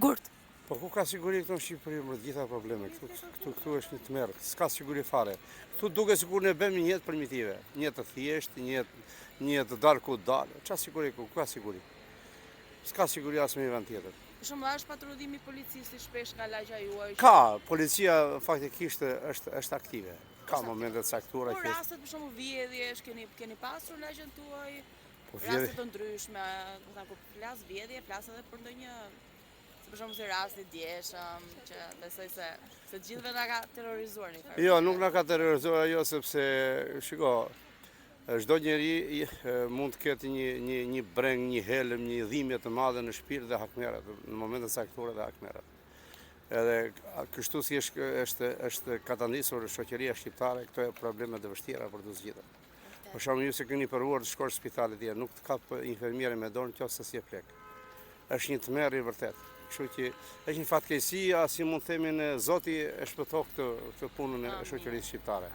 sigurt? Po ku ka siguri këtu në Shqipëri me të gjitha probleme, këtu, këtu, këtu është një tmerr, s'ka siguri fare. Këtu duket sikur ne bëjmë një jetë primitive, një jetë të thjeshtë, një jetë, një jetë të dalë ku dalë. Ça siguri ku, ku ka siguri? S'ka siguri as në një vend tjetër. Për shembull, a është patrullimi i policisë i shpesh nga lagja juaj? Ka, policia faktikisht është, është aktive. Ka momente të caktuara Po që rastet për shembull vjedhjesh keni keni pasur në lagjen tuaj? Po vjedhje- Raste të ndryshme, do të thënë kur flas vjedhje, flas edhe për ndonjë si për shembull si rasti i djeshëm, që besoj se se të gjithëve na ka terrorizuar një farë. Jo, nuk na ka terrorizuar ajo sepse shiko, çdo njeri i- e, mund të ketë një një një breng, një helm, një dhimbje të madhe në shpirt dhe hakmerret, në momente të caktuara dhe hakmerret. Edhe a- kështu si është është është katandisur shoqëria shqiptare, këto janë probleme të vështira për të zgjidhur. Për shembull, ju se keni provuar të shkosh në spital etj, nuk të kap infermieri me dorë nëse s'je plak. Është një tmerr i vërtet. Kështu që është një fatkeqësi, as si mund të themi në Zoti e shpëto këtë këtë punën e shoqërisë shqiptare.